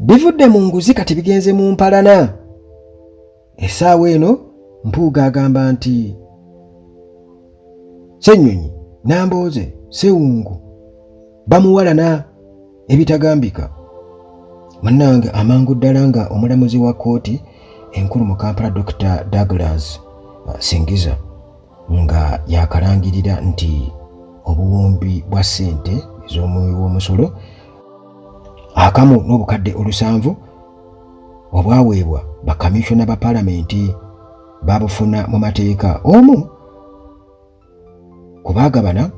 Bivudde mu nguzi kati bigenze mu mpalana. Essaawa eno Mpuuga agamba nti Ssennyonyi, Nambooze, Ssewungu bamuwalana ebitagambika. Munnange amangu ddala nga omulamuzi wa kkooti enkulu mu Kampala Dokita Douglas Singiza nga yakalangirira nti obuwumbi bwa ssente ez'omuwi w'omusolo akamu n'obukadde olusanvu obwaweebwa bakamishona ba palamenti babufuna mu mateeka omu ku baagabana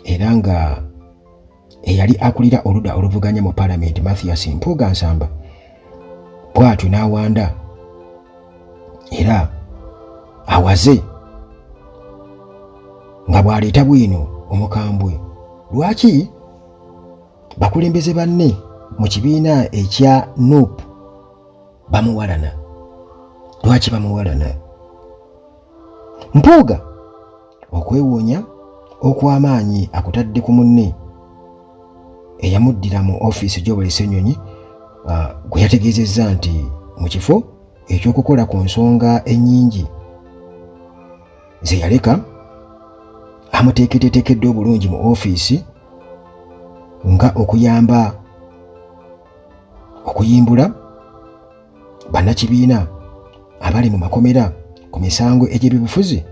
era nga eyali akulira oludda oluvuganya mu palamenti Mathias Mpuuga Nsamba bw'atyo n'awanda era awaze nga bw'aleeta bwino omukambwe lwaki bakulembeze banne mu kibiina ekya nup bamuwalana. Lwaki bamuwalana? Mpuuga okwewuunya okw'amaanyi akutadde ku munne eyamuddira mu ofiisi Joel Ssenyonyi gwe yategeezezza nti mu kifo eky'okukola ku nsonga ennyingi ze yaleka amuteeketeetekedde obulungi mu ofiisi nga okuyamba okuyimbula bannakibiina abali mu makomera ku misango egy'ebibufuzi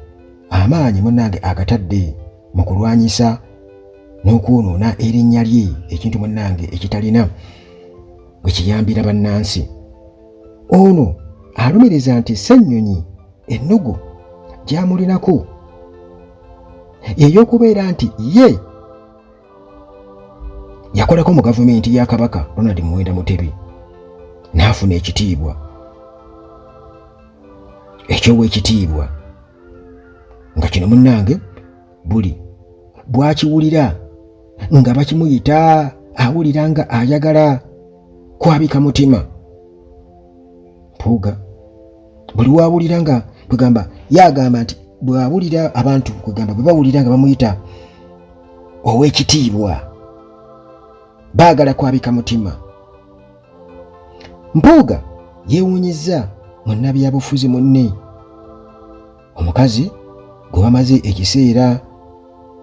amaanyi munnange agatadde mu kulwanyisa n'okwonoona erinnya lye ekintu munnange ekitalina bwe kiyambira bannansi. Ono alumiriza nti Ssennyonyi ennugu gy'amulinako ey'okubeera nti ye yakolako mu gavumenti ya Kabaka Ronald Muwenda Mutebi n'afuna ekitiibwa eky'owekitiibwa nga kino munnange buli bw'akiwulira nga bakimuyita awulira nga ayagala kwabika mutima. Mpuuga buli wawulira nga kwegamba yagamba nti bwawulira abantu kwegamba bwe bawulira nga bamuyita ow'ekitiibwa baagala kwabika mutima. Mpuuga yeewuunyizza munnabyabufuzi munne omukazi gwe bamaze ekiseera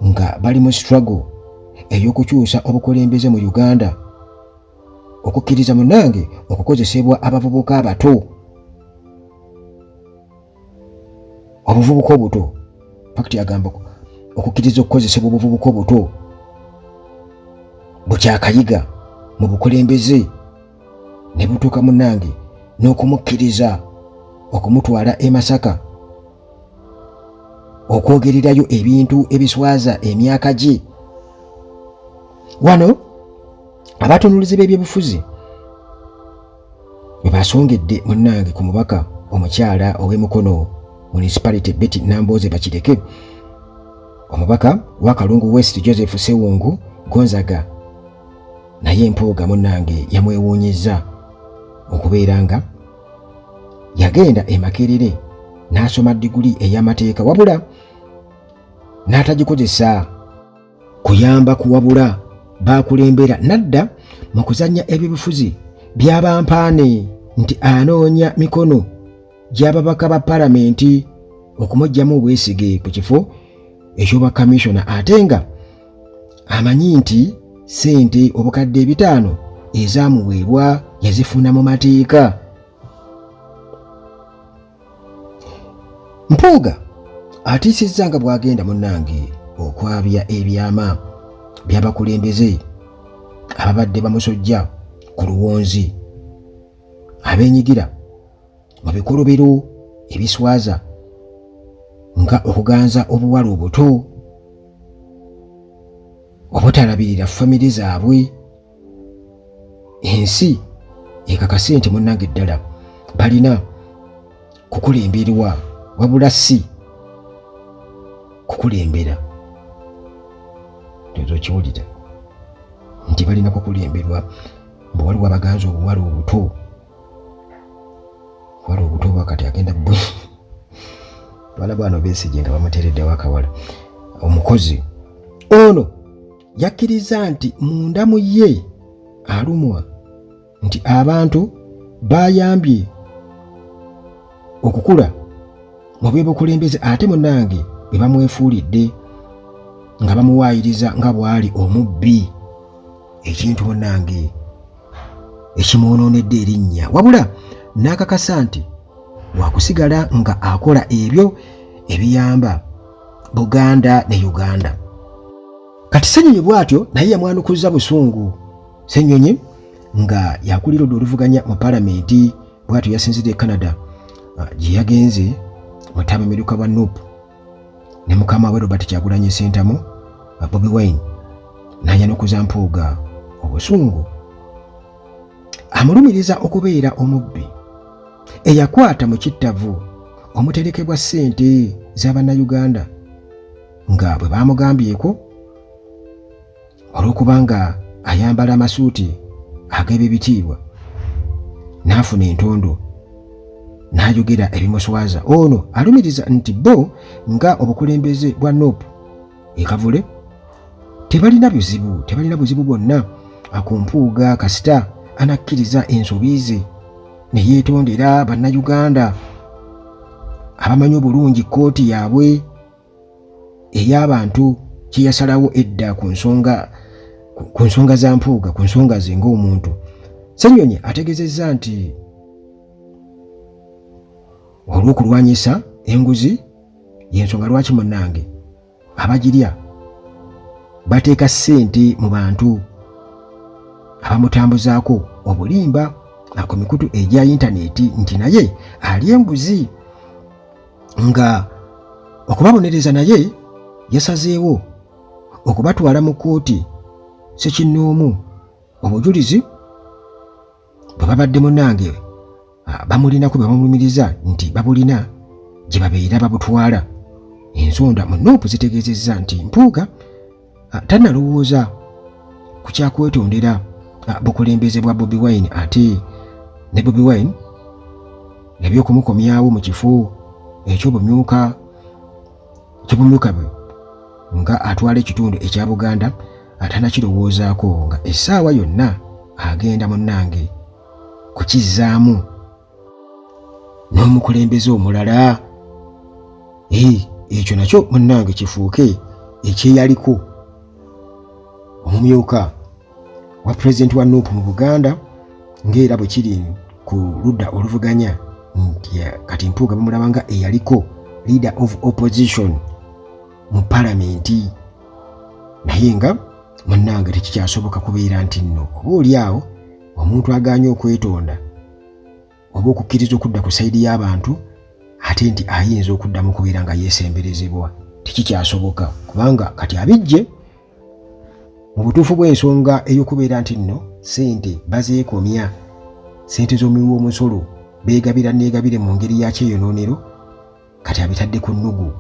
nga bali mu struggle ey'okukyusa obukulembeze mu Uganda okukkiriza munnange okukozesebwa abavubuka abato obuvubuka obuto fakiti agamba okukkiriza okukozesebwa obuvubuka obuto bukyakayiga mu bukulembeze ne butuuka munnange n'okumukkiriza okumutwala e Masaka okwogererayo ebintu ebiswaza emyaka gye. Wano abatunuulizi b'ebyobufuzi bwe basongedde munnange ku mubaka omukyala ow'e Mukono Municipality Betty Nambooze Bakireke, omubaka wa Kalungu West Joseph Sewungu Gonzaga naye Mpuuga munnange yamwewuunyizza okubeera nga yagenda e Makerere n'asoma diguli ey'amateeka wabula n'atagikozesa kuyamba kuwabula baakulembera n'adda mu kuzannya ebyobufuzi by'abampaane nti anoonya mikono gy'ababaka ba palamenti okumuggyamu obwesige ku kifo eky'obwa kamishona ate nga amanyi nti ssente obukadde ebitaano ezaamuweebwa yazifuna mu mateeka. Mpuuga atiisizza nga bw'agenda munnange okwabya ebyama by'abakulembeze ababadde bamusojja ku luwonzi abeenyigira mu bikolobero ebiswaza nga okuganza obuwala obuto, obutalabirira famire zaabwe ensi ekakase nti munnange ddala balina kukulemberwa wabula si kukulembera. Tozo okiwulira nti balina kukulemberwa mbu waliwo abaganza obuwala obuto obuwala obuto oba kati agenda bwe bana bano besigye nga bamuteereddewo akawala omukozi ono. Yakkiriza nti munda mu ye alumwa nti abantu bayambye okukula mu by'obukulembeze ate munnange bwe bamwefuulidde nga bamuwaayiriza nga bw'ali omubbi, ekintu munnange ekimwonoonedde erinnya, wabula n'akakasa nti wakusigala nga akola ebyo ebiyamba Buganda ne Uganda. Kati Ssenyonyi bw'atyo naye yamwanukuzza busungu. Ssenyonyi nga yakulira oludda oluvuganya mu palamenti bw'atyo yasinzidde e Canada gye yagenze mu ttabamiruka bwa NUP ne mukama we Robert Kyagulanyi Ssentamu Bobi Wine n'ayanukuza Mpuuga obusungu amulumiriza okubeera omubbi eyakwata mu kittavu omuterekebwa ssente za Bannayuganda nga bwe baamugambyeko olw'okuba nga ayambala amasuuti ag'ebibitiibwa n'afuna entondo n'ayogera ebimuswaza. Ono alumiriza nti bo nga obukulembeze bwa NUP e Kavule tebalina bizibu, tebalina buzibu bwonna ku Mpuuga kasita anakkiriza ensobi ze ne yeetondera Bannayuganda abamanyi obulungi kkooti yaabwe ey'abantu kye yasalawo edda ku nsonga ku nsonga za Mpuuga, ku nsonga ze ng'omuntu. Ssenyonyi ategezezza nti olw'okulwanyisa enguzi y'ensonga lwaki munnange abagirya bateeka ssente mu bantu abamutambuzaako obulimba ku mikutu egya yintaneeti nti naye alya enguzi, nga okubabonereza naye yasazeewo okubatwala mu kkooti ssekinnoomu obujulizi bwe babadde munnange bamulinako bwe bamulumiriza nti babulina gye babeera babutwala. Ensonda mu Nuupu zitegeezezza nti Mpuuga tannalowooza ku kyakwetondera bukulembeze bwa Bobi Wine ate ne Bobi Wine eby'okumukomyawo mu kifo eky'obumyuka ky'obumyuka bwe nga atwala ekitundu ekya Buganda atanakirowoozaako nga essaawa yonna agenda munnange kukizzaamu n'omukulembeze omulala. Ekyo nakyo munnange kifuuke ekyeyaliko omumyuka wa pulezidenti wa NUP mu Buganda ng'era bwe kiri ku ludda oluvuganya nti kati Mpuuga bamulaba nga eyaliko leader of opposition mu palamenti, naye nga munnange tekikyasoboka kubeera nti nno oba oli awo omuntu agaanye okwetonda oba okukkiriza okudda ku sayidi y'abantu ate nti ayinza okuddamu okubeera nga yeesemberezebwa, tekikyasoboka kubanga kati abijje mu butuufu bw'ensonga ey'okubeera nti nno ssente bazeekomya, ssente z'omuwi w'omusolo beegabira neegabire mu ngeri ya kyeyonoonero, kati abitadde ku nnugu,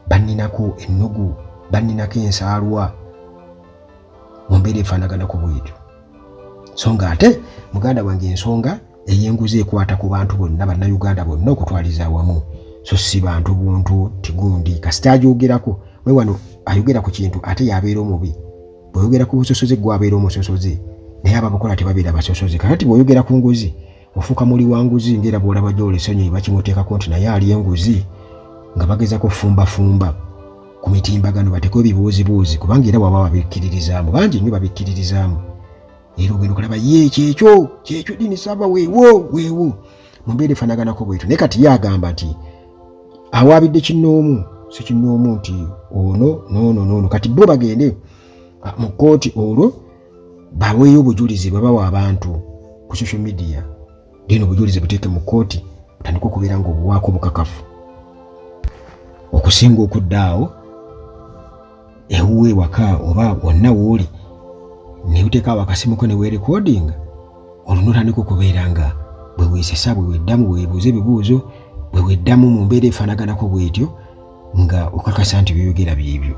banninako ennugu, banninako ensaalwa mu mbeera efaanaganako bwetyo. So nga ate muganda wange ensonga ey'enguzi ekwata ku bantu bonna, Bannayuganda bonna okutwaliza awamu, so si bantu buntu tigundi kasita agyogerako we wano ayogera ku kintu ate yabeera omubi. Bw'oyogera ku busosoze gwe abeera omusosoze, naye ababukola tebabeera basosoze. Kakati bw'oyogera ku nguzi ofuuka muli wa nguzi, ng'era bw'olaba Joel Ssenyonyi bakimuteekako nti naye ali enguzi, nga bagezako fumbafumba ku mitimbagano batekewo ebibuuzibuuzi, kubanga era waba babikkiririzaamu bangi nnyo babikkiririzaamu, era ogenda okulaba ye kyekyo kyekyo dini saba weewo weewo mu mbeera efaanaganako bwetyo. Naye kati ye agamba nti awaabidde kinnoomu si kinnoomu nti ono noono noono, kati bo bagende mu kkooti olwo baweeyo obujulizi bwe bawa abantu ku social media, then obujulizi buteeke mu kkooti butandike okubeera ng'obuwaako obukakafu okusinga okudda awo ewuwe ewaka oba wonna wooli ne uteeka awo akasimu ko ne weerekodinga, olwo n'otandika okubeera nga bwe weesesa, bwe weddamu, bwe weebuuza ebibuuzo, bwe weddamu mu mbeera efaanaganako bw'etyo nga okakasa nti by'oyogera byebyo.